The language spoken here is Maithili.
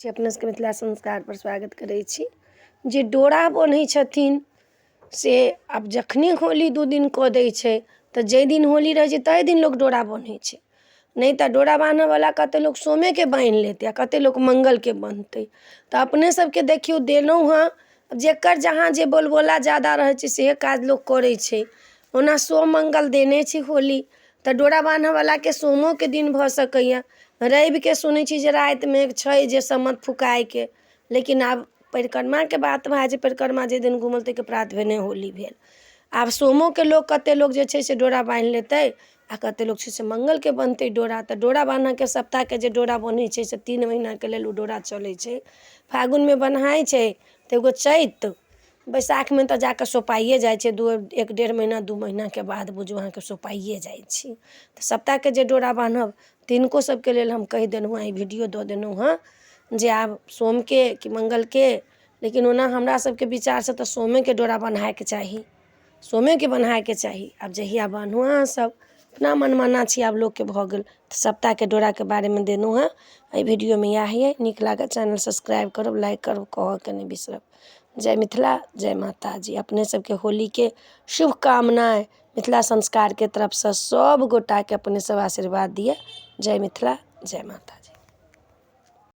छी अपना सबके मिथिला संस्कारपर स्वागत करै छी। जे डोरा बन्है छथिन से आब जखने होली दू दिन कऽ दै छै, तऽ जाहि दिन होली रहै छै ताहि दिन लोक डोरा बन्है छै, नहि तऽ डोरा बान्हऽवला कते लोक सोमेके बान्हि लेतै आओर कते लोक मङ्गलके बन्हतै। तऽ अपने सबके देखियौ देलहुँ हँ, जकर जहाँ जे बोलबोला जादा रहै छै से काज लोक करै छै। ओना सोम मङ्गल देने छै होली, तऽ डोरा बान्हऽवलाके सोमोके दिन भऽ सकैए। रविके सुनै छी जे रातिमे छै जे सम्मत फुकाइके, लेकिन आब परिक्रमाके बात भए जाइ छै। परिक्रमा जाहि दिन घुमल ताहिके प्रात भेने होली भेल। आब सोमोके लोक कते लोक जे छै से डोरा बान्हि लेतै, आओर कते लोक छै से मङ्गलके बन्हतै डोरा। तऽ डोरा बान्हऽके सप्ताहके जे डोरा बन्है छै से 3 महीनाके लेल ओ डोरा चलै छै। फागुनमे बन्हाइ छै तऽ एगो चैत बैसाखमे तऽ जाकऽ सोपाइए जाइ छै, 2 1 डेढ़ महीना 2 महीनाके बाद बुझू अहाँके सोपाइए जाइ छै। तऽ सप्ताहके जे डोरा बान्हब तिनको सबके लेल हम कहि देलहुँ हँ, ई वीडियो दऽ देलहुँ हँ जे आब सोमके कि मङ्गलके। लेकिन ओना हमरा सबके विचारसँ तऽ सोमेके डोरा बन्हाइके चाही, सोमेके बन्हाइके चाही। आब जहिया बान्हू अहाँ सब, अपना मनमाना छी आब लोकके भऽ गेल। तऽ सप्ताहके डोराके बारेमे देलहुँ हँ एहि वीडियोमे। इएह अइ, नीक लागल चैनल सब्सक्राइब करब, लाइक करब, कहऽके नहि बिसरब। जय मिथिला, जय माताजी। अपने सबके होलीके शुभकामना मिथिला संस्कारके तरफसँ सब गोटाके अपने सब आशीर्वाद दिअ। जय मिथिला, जय माताजी।